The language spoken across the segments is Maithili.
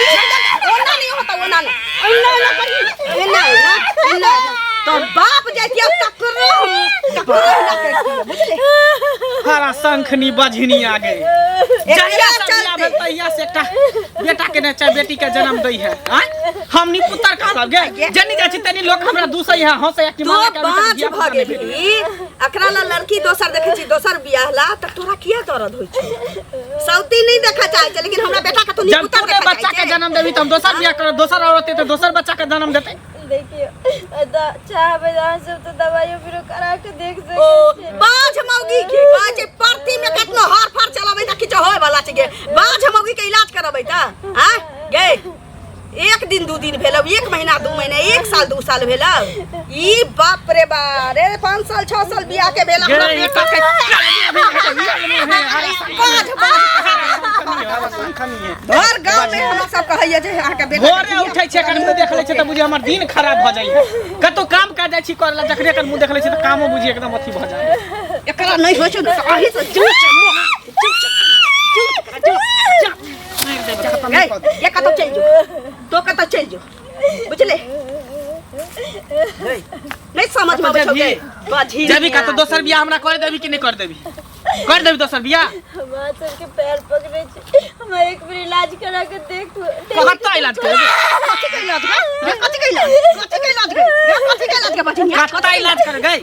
ओना नहीं होता ओना नहीं ओना ओना करी एना एना एना एना तोर बाप जातिया ककरो ककरो ना कर बुझले हरा शंखनी बझनी आ गई जहिया एकरा से बियाह चलते। भेल तहिया से एकटा बेटा के ने चाहे बेटी के जन्म दै है आँय? हम नी पुत्र कहलब गे जनी जाइ छी तनी लोक हमरा दूसै है हंसै है कि तो माला के अभी तक बाँझ धिया भऽ पुता नहि गेली भेल। एकरा ला लड़की दोसर देखै छी दोसर बियाह ला तऽ तोरा किया दर्द होइ छै सौती नहीं देखा चाहे छै लेकिन हमरा बेटा के तो जब निपुतर तोरे देखा बच्चा चाहे के छै जन्म देबी तऽ हम दोसर बियाह करब दोसर औरत तऽ दोसर बच्चा के जन्म देतै देखियौ चाहबै तऽ अहाँ सब तऽ दवाइयो बीरो करा के देख ओ सकै छियै बाझ मौगी के कहै छै परती में कतनो हर फर चलाबै तऽ किछु होय वाला छै गे बाझ मौगी के इलाज करबै तऽ आँ गे एक दिन दू दिन भेलौ एक महीना दू महीना एक साल दू साल भेलौ ई बाप रे बा रे पाँच साल छह साल बियाह के भेल हमरा गे, ई बेटा के बाझ बाझ भर गाँव में हमरा सब कहैया जे अहाँके बेटा के भोरे बियाह उठै छै एकर मुँह देख लै छै तऽ बुझियौ हमर दिन खराब भऽ जाइए कतौ काम काज जाइ छी करै लए जखने एकर मुँह देख लै छी तऽ कामो बुझियौ एकदम अथी भऽ जाइ एकरा नहि होइ छै ने तऽ अही से चुप चुप चुप चुप चुप चुप गई ये कतौ चलि जो तो कतौ चलि जो बुझले गई नहीं समझ में आबै छौ गे बझी जेबी कतौ दोसर बियाह हमरा कर देबी कि नहि कर देबी कर देबी दोसर बियाह हम अहाँ सबके पैर पकड़े छी हमरा एक बेर इलाज करा के देखू कतऽ इलाज करेबी कथी के इलाज गे कथी के इलाज कथी के इलाज गे कथी के इलाज गे बझिनिया कतऽ इलाज कर गई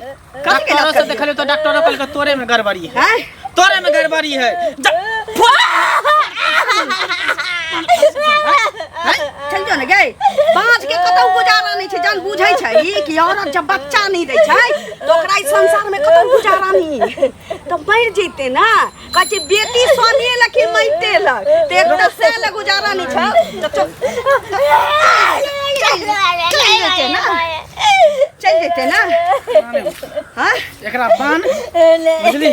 कथी के इलाज डॉक्टरों से करबी? देखलियो तो डॉक्टरों कहलकै तोरे में गड़बड़ी है हैं तोरे में गड़बड़ी है चल जो ने गे बाँझ के कतौ गुजारा नहीं छै जान बुझै छै ई कि औरत जब बच्चा नहीं दै छै तऽ ओकरा ई संसार में कतौ गुजारा नहीं तऽ मरि जैते ना कहै छै बेटी स्वामी लग कि मरिते लग तऽ एक तऽ से लग गुजारा नहीं छै तऽ चल चल चल जेतै ना चल जेतै ना हाँ एकरा बान्ह बुझली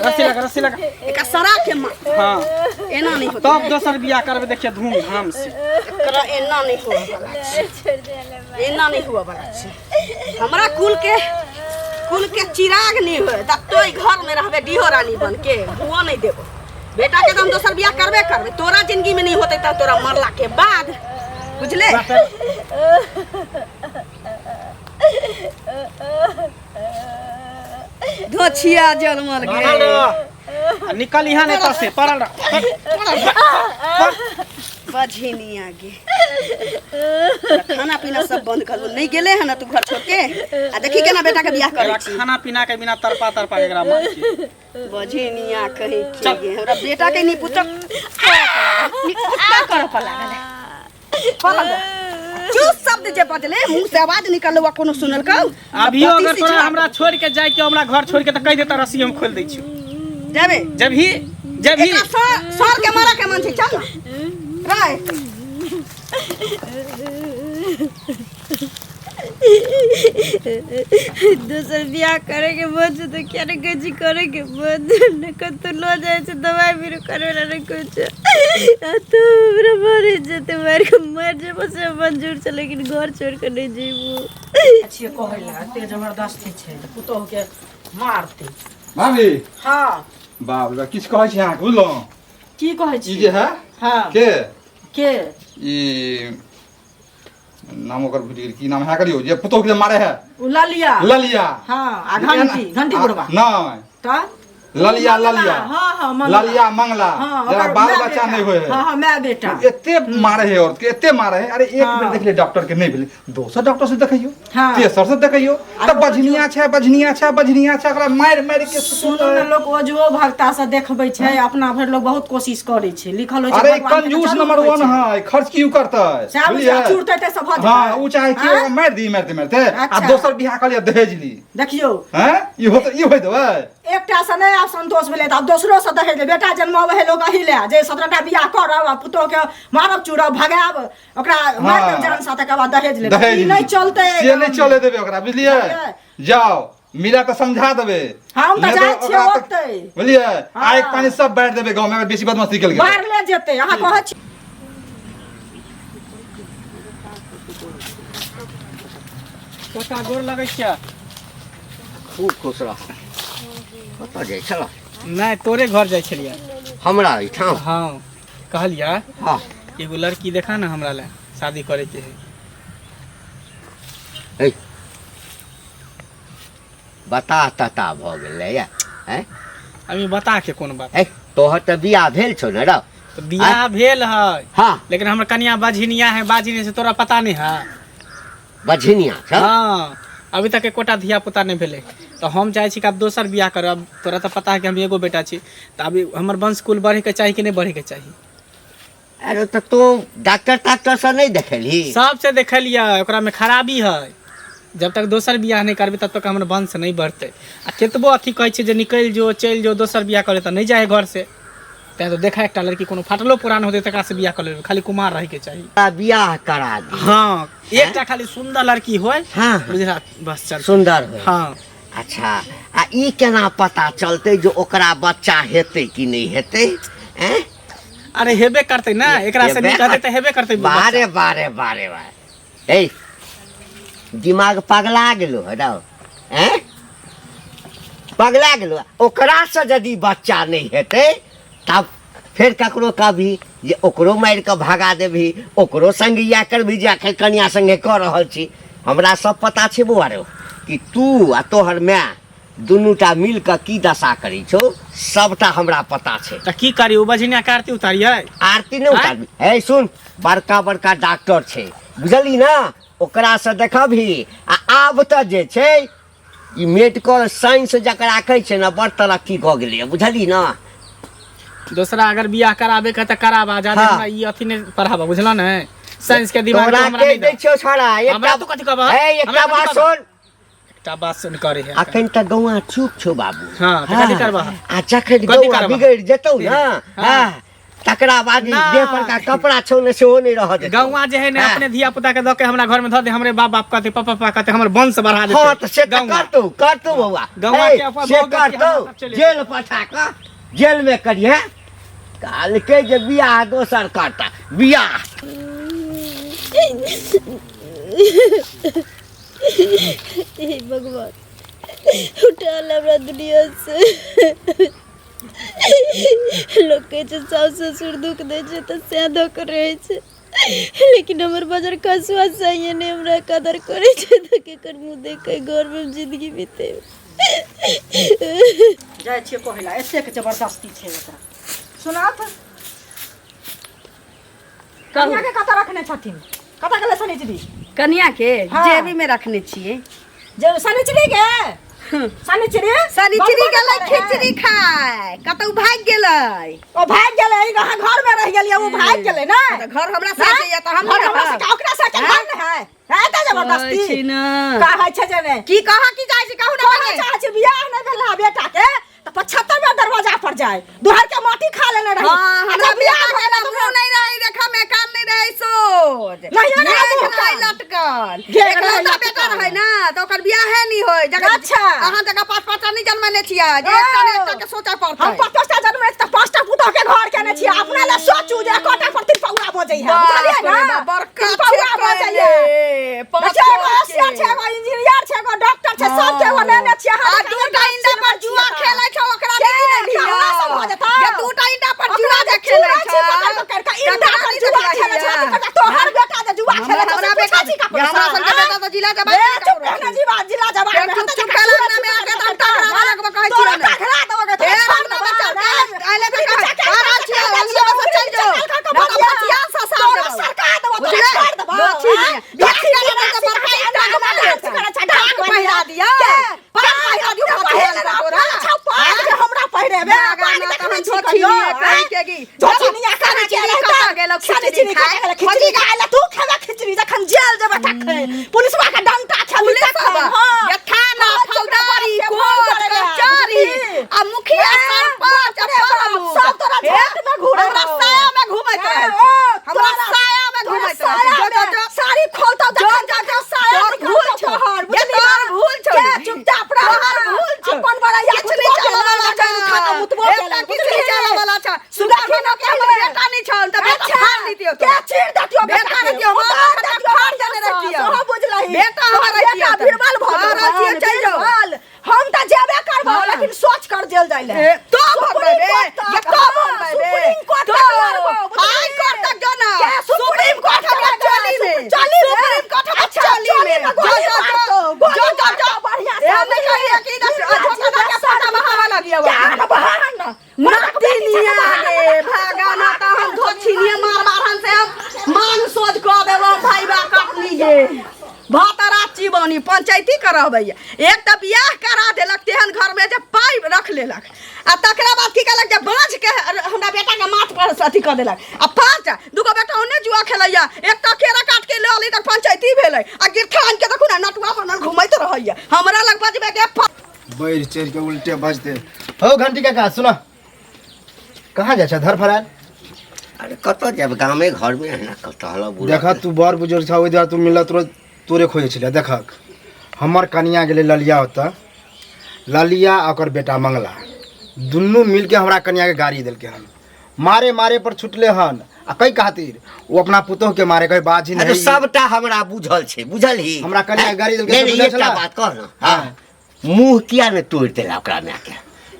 रस्सी लगा रस्सी लगा एकरा सरा के माँ हाँ एना नहीं होता तब दोसर बियाह करबे देखिए धूमधाम से एकरा एना नहीं हुआ वाला छै एना नहीं हुआ वाला छै हमरा कुल के चिराग नहीं होए तब तो घर में रहबे डिहो रानी बन के हुआ नहीं देबो बेटा के तो हम दोसर बियाह करबे करबे तोरा जिंदगी में नहीं होते तब तोरा मरला के बाद बुझले धोछिया जनमल पड़ल गे रह। आ निकल यहाँ नहीं तो से पड़ल रह बझिनिया गे खाना पीना सब बंद कर नहीं गेले है ना तू घर छोड़ के आ देखी केना बेटा के बियाह करै एकरा छी खाना पीना के बिना तरपा तरपा के एकरा मार के बझिनिया कहीं के गे हमरा बेटा के नहीं पुत्र कुत्ता कर पर लागल है पलंग चुप शब्द जे बजले मुंह से आवाज निकल हुआ कोनो सुनल कौ अभियो अगर तोरा हमरा छोड़ के जाय के हमरा घर छोड़ के त कह देता रस्सी हम खोल दै छियो जाबे जबही जबही एकरा सर सर के मारा के मन छै चल ना राय दोसर बियाह करैके मन छै तऽ किया नहि कहै छी करैके मन नहि कतहु लऽ जाइ छै दवाइ बीरो करबै लए नहि किछु आ तू हमरा मरि जेतै मारि कऽ मरि जेबो से मंजूर छै लेकिन घर छोड़ि कऽ नहि जेबो छियै कहै लए एते जबरदस्ती छै तऽ पुतोहुके मारतै भाभी हँ बाप रे किछु कहै छी अहाँके बुझलहुँ की कहै ई छी जे है हँ के के ई नाम ओकर भूलि गेल की नाम है करियो जे पुतोह के मारे है ओ ललिया ललिया हाँ आ घंटी घंटी बुढ़वा नहीं तऽ ललिया ललिया हाँ हाँ मंगला। ललिया मंगला हाँ जरा ओकर बाल माय बच्चा बेटा। नहीं होए है हाँ हाँ माय बेटा एते मारे है औरत के एते मारे है अरे एक हाँ। बेर देखले डॉक्टर के नहीं भेलै दोसर डॉक्टर से देखैयो हाँ। तेसर से देखैयो तब बझनिया छै बझनिया छै बझनिया छै ओकरा मारि मारि के सुनू ने लोक ओझो भक्ता से देखबै छै अपना भरि लोक बहुत कोशिश करै छै लिखल होइ छै अरे भगवान के तऽ कंजूस जरूर नंबर होइ वन छै। है खर्च क्यों करतै सएह बुझियौ, बुझलियै? चूरतै तऽ सब भऽ जेतै। हाँ उ चाहे कि आँय? ओकरा मारि दी मारिते मारिते आ अच्छा। दोसर बियाह कऽ लिअ दहेज ली देखियौ हैं ई होत ई होय देबै एकटा से नहि आब संतोष भेलै तऽ आब दोसरो से दहेज लेबै। बेटा जन्माबै है लोक एही लए जे 17टा बियाह करब आ पुतोह के मारब चूरब भगायब ओकरा मारि देब जान सा तकर बाद दहेज लेबै दहेज ई नहि चलतै से नहि चले देबै ओकरा बुझलियै बुझलियै? जाओ मिला तऽ समझा देबै हम तऽ नहि जाइ छियै ओकरा तऽ- ओतै। बुझलियै हँ। आगि पानि सब बाँटि देबै गाँवमे अगर बेसी बदमाशी केलकै तऽ। बाहर ले जेतै अहाँ कहै छी काका गोर लगै छियै खूब खुश रह कतऽ जाइ छलह नहि तोरे घर जाइ छलियै हमरा एहिठाम हँ कहलियै हँ एगो लड़की देखा ना हमरा ला शादी करे के है। ए, बता तता भऽ गेलै या हैं? अभी बता के कोन बात? ए, तोहर तऽ बियाह भेल छौ ने रौ? तऽ बियाह भेल है। हाँ। लेकिन हमर कनिया बझिनिया है, बाजिनी से तोरा पता नहीं है। बझिनिया छौ? हाँ, अभी तक एकोटा धिया पुता नहीं भेलै, तऽ हम चाहै छी कि आब दोसर बियाह करब। तोरा तऽ पता है कि हम एगो बेटा छी, तऽ अभी हमर वंश कुल बढ़ैके चाही कि नहि बढ़ैके चाही? अरे तऽ तू डॉक्टर ताक्टर से नहीं देखेलही? सबसे देखलियै, ओकरा में खराबी है। जब तक दोसर बियाह नहीं करबै तब तक हमर वंश नहीं बढ़तै। आ केतबो अथी कहै छै जे निकलि जो, चलि जो, दोसर बियाह करे, तऽ नहीं जाइ घर से। तैं तो देखा एकटा लड़की कोनो फाटलो पुरान होतै तकरा से बियाह कर लेबै, खाली कुमार रहैके चाही। आ बियाह करा दी। हाँ, एकटा खाली सुंदर लड़की होय। हाँ। बुझला, बस चल। सुंदर होय। हाँ। अच्छा, आ ई केना पता चलतै जे ओकरा बच्चा हेतै कि नहि हेतै? हैं? अरे हेबे करतै ना, एकरा से हेबे नीक हेतै तऽ हेबे करतै बच्चा। बारे बारे बारे बारे, ए दिमाग पगला गेलो है रौ? हैं, पगला गेलो? ओकरा से यदि बच्चा नहि हेतै तब फेर ककरो कहबी जे ओकरो मारि कऽ भगा देबही, ओकरो संग इएह करबही जे अखन कनिया संगे कऽ रहल छी। हमरा सब पता छै बौआ रौ, कि तू आ तोहर माय दुनूटा मिल कऽ की दशा करै छौ, सबटा हमरा पता छै। तऽ की करी, ओ बझिनिया के आरती उतारियै? आरती नहि उतारबी। हे सुन, बड़का बड़का डॉक्टर छै, बुझली ना, ओकरासँ देखबही। आ आब तऽ जे छै ई मेडिकल साइंस जकरा कहै छै ने, बड़ तरक्की कऽ गेलैए, बुझली ना। दोसरा अगर बियाह कराबे के तऽ कराबा, जादे हाँ। हमरा ई अथी नहि पढ़ाबा, बुझल ने? साइंस के दिमाग तोरा हमरा के नहि दै दऽ। छियौ छोड़ा। हमरा एकटा तू कथी कहबह? हे, एकटा हमरा कथी बात कहबह? सुन। एकटा बात सुन करे है। अखन तऽ गौआ चुप छौ बाबू। हाँ, तऽ कथी करबह? आ जखन कथी गौआ करबह? बिगड़ि जेतौ ने, हाँ। हाँ, तकरा बाद ई ना। देह पर का कपड़ा छौ ने, सेहो नहि रहऽ देतौ। गौआ जे है ने, हाँ। अपने धिया पुता के दऽ के हमरा घर में धऽ दे, हमरे बाप बाप कहते, पापा पापा कहते, हमर वंश बढ़ा देते। हाँ, तऽ से तऽ गौआ। करतौ, करतौ बौआ। गौआ ए, के अपन से भऽ गेल कि करतौ, हमरा सब चलि जेल पठा कऽ जेल में करिहे। कहलकै जे बियाह दोसर करता बियाह। हे भगवान, उठा ले हमरा दुनिया से। लोक कहै छै साउस ससुर दुख दै छै तऽ सएह दऽ कऽ रहै छै, लेकिन हमर बजर खसुआ सही नहि हमरा कदर करै छै, तऽ केकर मुँह देख कऽ घरमे जिंदगी बितेबै? जाइ छियै कहै लए, एतेक जबरदस्ती छै एकरा। सुनत कनिया के कतऽ रखने छथिन? कतऽ गेलै शनिचरी? कनिया के? हाँ। जेबी में रखने छियै। जे शनिचरी के, शनिचरी, शनिचरी बनबो गेलै नहि करै है। खिचड़ी खाय, कतौ भागि गेलै। ओ भागि गेलै? ई अहाँ घर में रहि गेलियै, ओ भागि गेलै ने? तऽ घर हमरा साथे यऽ तऽ हम घर नहि हमरा रहब। साथे, ओकरा साथे घर नहि है? है तऽ जबरदस्ती कहै छी ने। कहै छै जे नहि। की कह की जाइ छी, कहू ने कहै पहिने। चाहै छी, बियाह नहि भेल है बेटा के तऽ 75 बेर दरवाजा पर जाय, दुहर के माटी खा लेने रही। हाँ, हमरा अच्छा, बियाह बियाह भेल भेल तऽ मुँह नहि रहै देखऽ मे, कान नहि रहै सोझ, नहियो रहै घेघ मुँह रहै कान। लटकल। घेघ रहै एकलौता बेटा लटकल। रहै ने तऽ ओकर बियाहे नहि होय। जकर अच्छा। अहाँ जकाँ पाँच पाँचटा नहि जनमेने छियै जे एकटा ने एकटा के सोचऽ पड़तै। हम 50टा जन्म तऽ 5टा पुतोह के घर केने छियै। अपना लए सोचू जे एकोटा पर 3 पौआ बजै है, बुझलियै बाप रे ने? बाप, बड़का 3 पौआ बजै है। पाँच देखियौ, एगो के। होशियार छै, एगो इंजीनियर छै, एगो डॉक्टर छै, सबके एगो नेने छियै। आ दूटा इंडा पर जुआ खेलै छौ, ओकरा के? दीदी नहि हमरा लिअ। सब भऽ जेतौ? जे दूटा इंडा पर ओकरा जुआ जे जे खेलै चूड़ा छौ, छै पकड़ पकड़ कऽ, इंडा तकरा पर नहि जुआ देखलियै। खेलै छै, अथी करता। तोहर बेटा जे जुआ खेलै छौ, हमरा से बेटा पूछै छी ककरो हमरा सँ, सनके बेटा तऽ जिला जवाब बे, नहि चुप ककरो। रह ने, जीवा, जिला जवाब फेर नहि। चुप हेतै चुप तऽ केलक चूड़ा ना में आके चूड़ा तऽ टकरा लगबऽ कहै तोरा छियौ ने। टकरा देबो गे, तोरा ए, छोड़ हमरा देबो, बच्चा, रे। आइले तऽ तू कहै, चकल बारह कर, छियौ, चकल अंगना में से चलि जो। कर, ना तऽ बचिया ससा तोरा देबौ। सरका देबो, तोरा बुझले? छोड़ देबो, दोछी हाँ? नियन। बियाह दोछी करबै नियन, तऽ बड़का सिखा ईंटा के बना डाक देतै। करै छै, डाक डाक पहिरा दियौ। के? पाग पहिरा दियौ, अपना बचिया पहिरे तोरा। तोरा। छौ पाग जे हमरा पहिरेबे, ना, पाग ना, देखने तहन छी झोछी कहियो, नियन आँय? कहि के गी। झोछी नियन कहाँ शनिचरी गेलै कतऽ तऽ? गेलौ खिचड़ी शनिचरी खाय? कतऽ गेलै खिचड़ी खाय लए? तू खेबै खिचड़ी जखन जेल जेबै तखन। पुलिसवा के डंटा खेबी पुलिस तखन, सब, हाँ। ये थाना, कहै छै ओकरा फौजदारी, बाप के फोन कोर्ट, करै लए, कचहरी, बुझली? आ मुखिया, ए, सरपंच, बाप रे बाप, प्रमुख। सब तोरा हे, झंड में घूरै हमरा हौ। साया में घूमैत ए, रहै ओ, छै। हमरा तोरा- साया में तोरा घूमैत रहै छै। साया जो, जो, में जो। साड़ी खोलतौ जो, जखन जो, तखन साया तोहर निकलतौ भूल छौ। तोहर, ये बुझली तोहर ना? भूल छौ। के चुपचाप रह। तोहर भूल छौ। अपन बड़ैया किछु नहि कुतबो चलऽ केलक, वाला जखन छै। उठा कऽ मुतबो एकटा केलक, किछु नहि बुझली? चलऽ वाला छै। सुनऽ सुनऽ के हमर हमर बेटा नहि छौ, तऽ बेटा अच्छा, फाड़ दितियौ के तोरा। चीर देतियौ बेटा बेटा के? रहितियौ, उतार माथा देतियौ फाड़ देने रहितियौ। सेहो बुझलही। बेटा हमर तोहर रहितियौ बेटा तऽ। बीरबल भऽ हँ, गेल रहितियौ, हन, चलि जो। बीरबल। हम तऽ जेबे करबौ, हँ। लेकिन सोच कर जेल जाइ ले। ए, तो सुप्रीम भगबै बे, कोर्ट तक, ये तो हाँ, भगबै बे। सुप्रीम कोर्ट तो तक लड़बौ, बुझलही? हाई कोर्ट तक जो ना। के हन ई पंचायती करबैया। एक तऽ बियाह करा देलक तेहन घरमे जे पाइ रख लेलक, आ तकरा बाद की केलक जे बाँझ के हमरा बेटा के माथ पर अथी कऽ देलक। आ पाँच दूगो बेटा ओने जुआ खेलैया, एक तऽ केरा काट के लऽ अलै तऽ पंचायती भेलै। आ गिरथान के देखू ने नटुआ बनल घुमैत रहैया, हमरा लग बजबे के बढ़ि चढ़ि के उल्टे बजते हो। घंटी काका सुन, कहाँ जाइ छ धर फरायल? अरे कतऽ जायब, गामे घरमे एहिना कतऽ हलऽ बुलऽ। देखा तू बड़ बुजुर्ग छ, ओहि दुआरे तू मिलत रोज तोरे खोजै छलै। देखक हमर कनिया गेलै ललिया ओतऽ, ललिया आ ओकर बेटा मंगला दुनू मिलके हमरा कनियाके गाड़ी देलकै हन, मारे मारे पर छुटले हन। आ कै खातिर ओ अपना पुतोह के मारे, कहे बाजी अरे नहीं। सबटा हमरा बुझल छै, बुझल ही? हमरा कनिया गाड़ी देलकै नहीं, से नहीं, बुझल एकटा छला? बात कह ना, हाँ मुंह किया ने तोड़ि देला ओकरा माय के?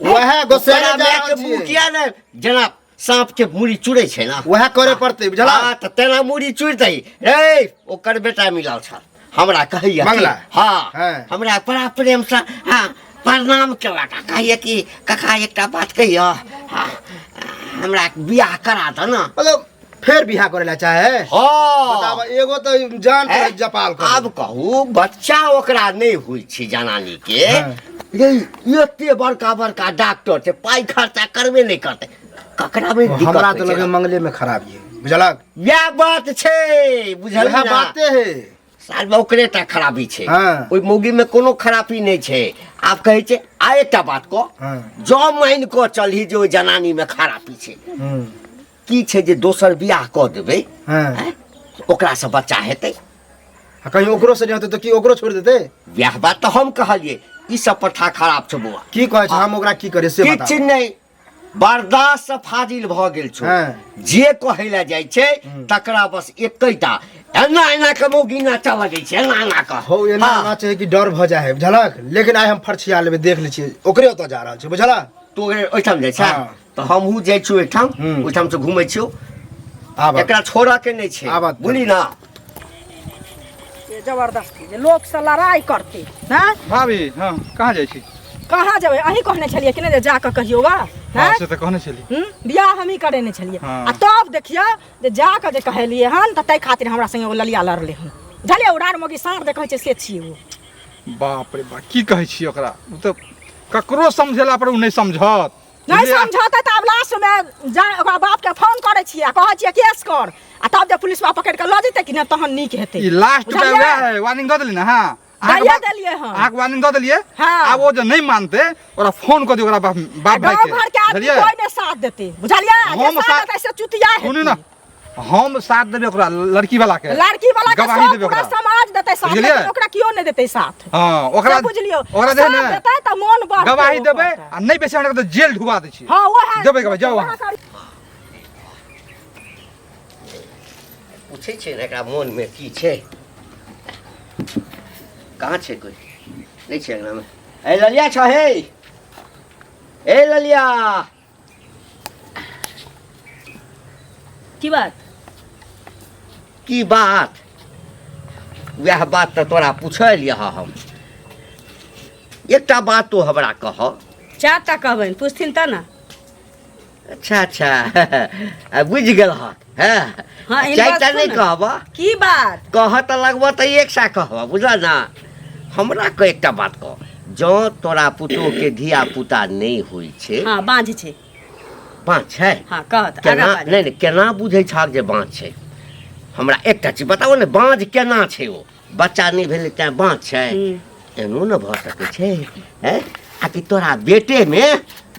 वएह गोस्सेले ओकरा जा माय रहल के मुंह छियै। किया ने, जेना साँप के मुड़ी चुड़ै छै ना, वएह करे पड़तै, बुझला? हाँ, तऽ तेना मुड़ी चुड़ि दही रे। ओकर बेटा मिलल छल हमरा, कहैया कि- मंगला? हाँ, हाँ। हमरा बड़ा प्रेम से हाँ प्रणाम केलक आ कहैया कि काका एकटा बात कहिया, हाँ, हमरा बियाह करा दऽ ना। मतलब फेर बियाह करे ला चाहे? हाँ। बताब, एगो तऽ जान पर जपाल कर। आब कहू, बच्चा ओकरा नहि होइ छै जनानी के। हाँ। ये एते बड़का बड़का डॉक्टर छै, पाइ खर्चा करबे नहि करतै, ककरा मे दिक्कत हमरा होइ तऽ छै? लगे मंगले में खराबी है, बुझलक? इएह बात छै, बुझल वएह ना? बाते है। साल में ओकरे टा खराबी छै, हाँ। ओहि मौगी में कोनो खराबी नहि छै। आब कहै छै, आ एकटा बात कह, हाँ। जँ मानि कऽ चलही जे ओहि जनानी में खराबी छै, की छै जे दोसर बियाह कऽ देबै, हाँ। आँय? ओकरासँ बच्चा हेतै? आ कहीं ओकरो से नहीं होतै तऽ की ओकरो छोड़ि देतै? वएह बात तऽ हम कहलियै, ई सब प्रथा खराब छै बौआ। की कहै छै, हम ओकरा की करियै से किछु बताउ। नहि, बर्दाश्त से फाजिल भऽ गेल छौ। हाँ। जे कहै लए जाइ छै तकरा बस एकेटा एना एना के मौगी नाचऽ लगै छै, एना एना के। हो एना हाँ। नाचे है कि डर भऽ जाइ है, बुझलक? लेकिन आइ हम फरछिया लेबै, देख लै छियै, ओकरे ओतऽ जा रहल छी, बुझलक? तू ओहिठाम जाइ छै? हाँ। तऽ हमहूँ जाइ छियौ ओहिठाम, हम्म। ओहिठाम से घुमै छियौ। आब एकरा छोड़ऽ के नहि छै, आब। बुझली ना? जे जबरदस्ती जे लोकसँ लड़ाइ करतै, हँ? भाभी, हाँ, कहाँ जाइ छी? कहाँ जेबै? अहीं कहने छलियै कि नहि जे जा कऽ कहियौ गा? हाँ, हँ से तऽ कहने छली। बियाह हमही करेने छलियै। हाँ। आ तब देखियौ जे जा कऽ जे कहलियै हन तऽ ताहि खातिर हमरा संगे ओ ललिया लड़लै हन, बुझलियै? ओ राड़ मौगी साँढ़ जे कहै छै से छियै ओ। बाप रे बाप, की कहै छी ओकरा, ओ तऽ ककरो समझेला पर ओ नहि समझत। नहि बुझलियै? समझौतै तऽ आब लास्टमे जा ओकरा बापके फोन करै छियै आ कहै छियै केस कर, आ तब जे पुलिसवा पकड़ि कऽ लऽ जेतै कि नहि तहन नीक हेतै। ई लास्ट में बुझलियै? वएह है, वार्निंग दऽ देली ना? हाँ, अहाँके दैये बाप- देलियै हन। अहाँके वार्निंग दऽ देलियै। हाँ। आब ओ जे नहि मानतै ओकरा फोन कऽ दियौ ओकरा बाप बाप भाई गाँव के, घर के आदमी बुझलियै? कोइ नहि साथ देतै, बुझलियै? जे हम साथ साथ- देतै से चुतिया हेतै। सुनू ना, हम साथ देबै ओकरा लड़की वाला के, लड़की वाला के गवाही सब देबै पूरा ओकरा। समाज देतै साथ, बुझलियै? लेकिन ओकरा केओ नहि देतै साथ। हाँ, ओकरा से बुझलियौ? ओकरा दे साथ ने देतै तऽ मोन बढ़तै गवाही ओकर। देबै, आ नहि बेसी हमरा तऽ जेल ढुबा दै छी। हाँ, ओएह देबै गवाही, जाउ अहाँ। पूछै छै ने एकरा मोनमे की छै। कहाँ छै? कोइ नहि छै अंगनामे। ए ललिया छ हे, ए ललिया। की बात? की बात? वएह बात तऽ तोरा पूछल यऽ हम। एकटा बात तू हमरा कह। चार टा कहबनि, पुछथिन तऽ ने। अच्छा अच्छा, आ बुझि गेल हक। हँ। हाँ, इन चारिटा बात नहि सुन। कहबह। की बात? कह तऽ लगबह तऽ एक सा कहबह, बुझल ना? हमरा के एकटा बात कह, जँ तोरा पुतोहके धिया पुता नहि होइ छै। हाँ, बाँझ छै। बाँझ छै? हाँ, कहत केना? आगाँ बाजू। नहि नहि, केना बुझै छहक जे बाँझ छै? हमरा एकटा चीज बताबऽ ने, बाँझ केना छै? ओ बच्चा नहि भेलै तैँ बाँझ छै? एनो ने भऽ सकै छै? हैं, आ कि तोरा बेटेमे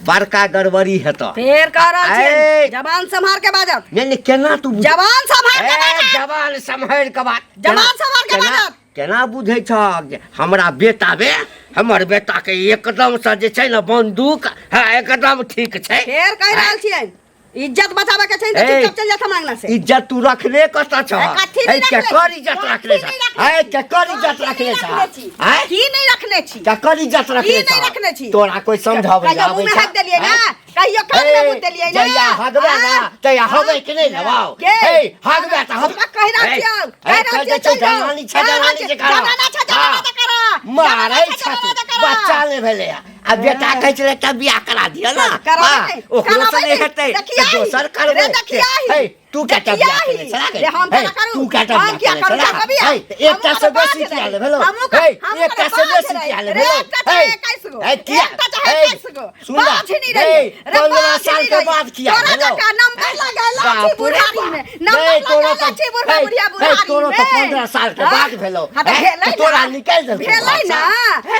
बड़का गड़बड़ी हेतऽ? फेर कह रहल ए! छियनि, जबान सम्हार के बाजत। नहि नहि, केना तू जबान सम्हार के ए, बाजत। जबान सम्हारि के बात। जबान सम्हार के केना- बाजत। केना बुझै छहक जे हमरा बेटा बे, हमर बेटा के एकदम से जे छै ने बंदूक, हाँ, एकदम ठीक छै। फेर कहि रहल छियनि, इज्जत बचाबे के छै तऽ ए! चुपचाप चलि जात हमरा अंगना से। इज्जत तू रखले कतऽ छह? ए, कथी नहि ए, रखले केकर छी? इज्जत कथी रखले छह? नहि रखले ए, छी? केकर इज्जत कथी रखले नहि छह? रखले छी? आँय? की नहि रखने छी? केकर इज्जत रखले की नहि छह? रखने छी? तोरा कोई समझाबै कहियो आबै मुँह में छह? हाथ देलियै ना? आँय? कहियो कान में मुँह देलियै ना? जहिया हगबे ना आँय? तहिया हगै के नहि लेबौ। के? ए, हगबे तऽ हम हमरा कहि रहल ए, छियौ, ए, कहि रहल कहि छियौ, दै छौ, चलि जाउ। जनानी छै, कहि रहल जनानी छियौ, छै, करा। जनाना छै, जनाना हाँ। छै, करा। मारै जनाना छै, छथि। जनाना छै, करा। करा। बच्चा नहि भेलै आ बेटा कहै छलै एकटा बियाह करा दिअ ने। कराबै हाँ, नहि, ओकरो से कराबै नहि नहि। हेतै तऽ देखियाही, दोसर रे करबै। देखियाही। हे, तू कएटा बियाह देखियाही। केने छला गे? रे हम हे, केना करू? तू कएटा हम बियाह किया केने करू? छला? जा कबिया। हे, तऽ एकटा हमहूँ से कने बेसी बाज किया रही। ले भेलौ? हमहूँ हे, हमहूँ एकटा कने से बाज बेसी रही। किया ले रे भेलौ? एकटा चाहे हे, 21 गो। हे, किया? एकटा चाहे हे, 21 गो। सुन ना। बाज नहीं हे, रही। रे 15 बाज साल नहीं के रही। बाद किया तोरा भेलौ? जकाँ नंबर लगैला छी बाप रे बुढ़ारी में। बाप। नंबर नहीं, तोरो लगैला तऽ- छी बुढ़ा हे, बुढ़िया हे, बुढ़ारी तोरो तऽ में। 15 साल के हाँ? बाद भेलौ। हाँ, तऽ हे, भेलै तऽ तोरा ना। निकालि देलकौ भेलै ना।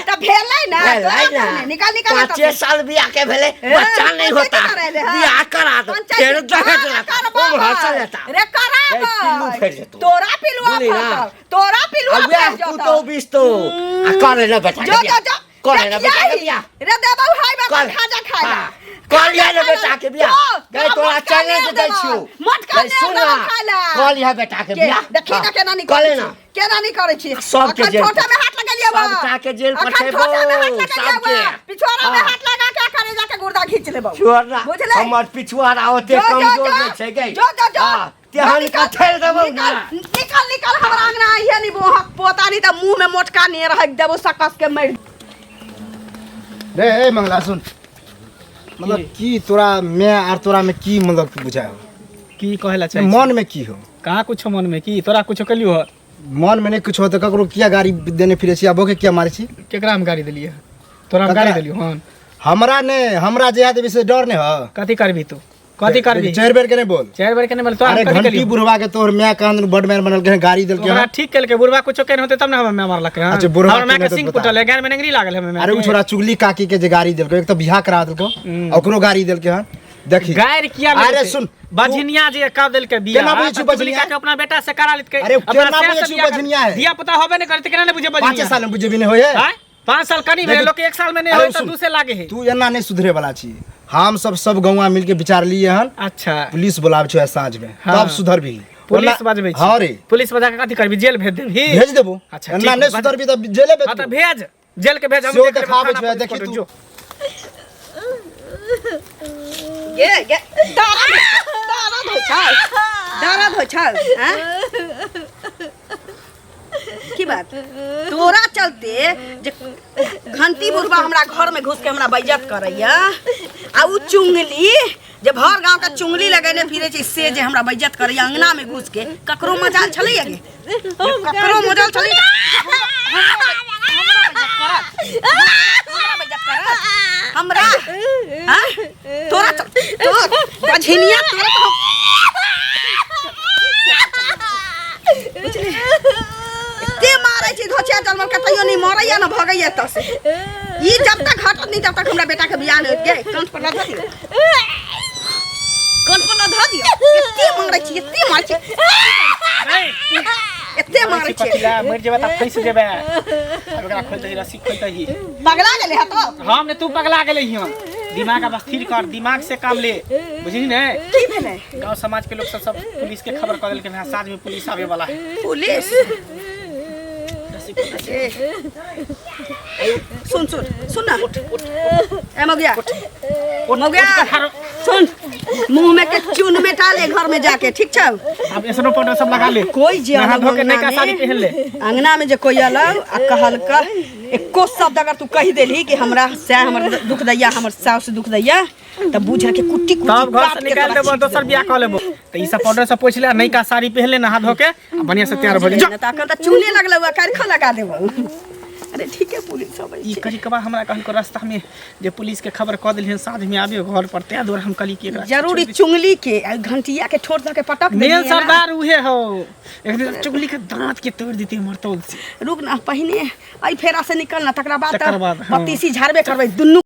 तऽ भेलै ना। भेलै तोरा ना। कहने, निकाल निकाल एतऽ 5 से। साल बियाह के भेलै, ए, बच्चा नहीं पंचायती होता, करेले, हाँ। बियाह करा दो, पंचायती- फेर दहेज हाँ, लेता, करबाबै। उम्हर से लेता। रे ए, पिल्लू कराबै। फेर जेतौ। तोरा पिलुआ बुझली ना? फटल। तोरा पिलुआ आ वएह फट जेतौ। पुतहु बिसतौ आ करे ना बेटा के जो बियाह। जो जो करे ना बेटा के देखियाही। बियाह। रे देबौ हाय बाबा कर। खाजा खाय ला। हाँ। कर लिया ना बेटा के बियाह। जो, गई तोरा तोरा मोटका चैलेंज नेर दै देबौ। छियौ। मोटका गई नेर सुन देबौ ना। खाय ला। कर लिया बेटा के के बियाह। देखी ना हाँ। केना नहीं कर करै लेना। छी केना नहीं करै छी। सबके अखन जेल ठोठा में हाथ लगेलियै बा। सबटा के जेल अखन पठेबौ, ठोठा में हाथ लगेलियै सबके। बा। पिछुआरा में हाँ। हाथ लगा के करेजा के गुर्दा खींच लेबौ। छोड़ ना। बुझलै? हमर पिछुआरा ओते जो, जो, कमजोर जो। नहि छै गई। जो जो जो। हाँ, तेहन निकल, कठेल देबौ ना। निकल निकल निकल हमरा अंगना आइहे नी बोहक पोता नहीं त मुंह में मोटका ने रह देबौ सकस के मर। रे ए मंगला सुन, मतलब की तोरा मैं आर तोरा में की मतलब बुझाय हो? की कहै ला चाहै छी? मन में की हो? कहाँ कुछो मन में की तोरा कुछो कलियो हो? मन में नहीं कुछ हो तो ककरो किया गाड़ी देने फिरे छी, आबो के किया मारे छी? केकरा हम गाड़ी देलियै? तोरा हम ककरा? गाड़ी देलियो हन? हमरा ने, हमरा जे देबी से डर नहीं हो। कथी करबी तू? कथी करबी? 4 बेर के नहीं बोल। 4 बेर के नहीं बोल। तोरा हम अरे कथी घंटी कलियो? बुढ़वा के तोहर माय कान बड मैन बनल के गाड़ी देलके ओकरा हन। ठीक केलकै बुढ़वा कुछो केने होतै तब ने हमरा माय मारलकै हन। अच्छा, बुढ़वा हमर माय केने के होतै सिंह बता। फुटल है, गान में नेंगरी लागल है हमर माय अरे उ के। छोरा चुगली काकी के जे गाड़ी देलकै, एक तऽ बियाह करा देलकौ आ ओकरो गाड़ी देलकै हन। देखी गारि किया अरे लगतै? सुन, बझनिया जे कर देलकै बियाह, केना बुझै छी तऽ चुगली बझनिया? काकी अपना बेटा से करा लेतकै। अरे अपना केना सैह बुझै से छी बियाह कर- बझनिया है? धिया पुता होबे नहि करतै, केना नहि बुझै बझनिया? 5 साल में बुझेबी नहि होय है। आँय? 5 साल कनी भेलै, देखी- लोक 1 साल में नहि अरे होय तऽ सुन, 2 से लागे है। तू एना नहि सुधरे वाला छी। हम सब सब गौवा मिल के विचार लिए हन। अच्छा। पुलिस बोलाबै छौ साँझ में, हाँ। तब सुधरबी। पुलिस ओना- बजबै छी? हाँ रे। पुलिस बजा के कथी करबी? जेल भेज देबही? भेज देबो। अच्छा, एना ठीक, नहि बज- सुधरबी तऽ जेले भेज हाँ तऽ देबो। भेज, जेल के भेज, हम सेहो देख लेबै, देखाबै थाना छौ, पुलिस देखी पकड़ू, तू। जो। गे गे दर्द दर्द होइ छै, दर्द होइ छै, हैं? की बात तोरा चलते जे घंटी बुढ़बा हमरा घर में घुस के हमरा बेइज्जत करैया आ उ चुंगली जे भर गांव के चुंगली लगेने फिरे छै से जे हमरा बेइज्जत करैया अंगना में घुस के, ककरो मजाल छलैया गे? ककरो मजाल छलैया? हमरा बेइज्जत करत? हमरा बेइज्जत करत? हमरा हाँ? तोरा तो बझिनिया तोरा तो एते मारै छै धोचिया जन्मल के तैयो नहीं मरैया न भगैया एतऽ से। ई जब तक हटत नहीं तब तक हमरा बेटा के बियाह नहीं होत। गे कंठ पर लधा दियौ, कंठ पर लधा दियौ। एते मारै छी, एते मारै छी, एते मारै छी। कथी ला मरि जेबै तऽ फँसि जेबै। आब एकरा खोलि दही, रस्सी खोलि दही। पगला गेलै हँ तो? हम ने, तू पगला गेलै हन। दिमाग अब स्थिर कर, दिमाग से काम ले, बुझली ने? की भेलै? गांव समाज के लोग सब सब पुलिस के खबर कऽ देलकै हन, साँझ में पुलिस आवे वाला है। पुलिस? ए, सुन सुन सुन ना, ए मौगिया मौगिया सुन, मुंह में के चून में डाले घर में जाके, ठीक छौ? अब एसनो पाउडर सब लगा ले। कोई जे नहा अलग धो के नयका अंगना साड़ी में- पहन ले। अंगना में जे कोई अलग आ कहलका एको शब्द अगर तू कहि देलही कि हमरा सैह हमर दुख दैया, हमर साउस दुख दैया, तब बुझ के कुट्टी कुट्टी तब घर काट से के निकाल तोरा देबो, छीट दोसर देबो। बियाह कऽ लेबो। तऽ ई सब पाउडर सब पोछि ले, नयका साड़ी पहन ले, नहा धो के आ बढ़िया से तैयार भऽ जा। तऽ अखन तऽ चूने लगलौ आ कारिखो लगा देबौ। अरे ठीक है, पुलिस अबै ई छै। करिकबा हमरा कहलको रास्ता में जे पुलिस के खबर कऽ देलियन साँझ में आबियो घर पर, तैं दुआरे हम कहली कि एकरा जरूरी चुंगली के आ घंटिया के ठोर धऽ के पटक मेन देलियै ना। सरदार उहे हो, एक दिन चुगली के दांत के तोड़ देती मरतौल से। रुक ना, पहिने एहि फेरा से निकल ना, तकरा बाद तकर बाद, हाँ। बत्तीसी झाड़बे करबै दुनू।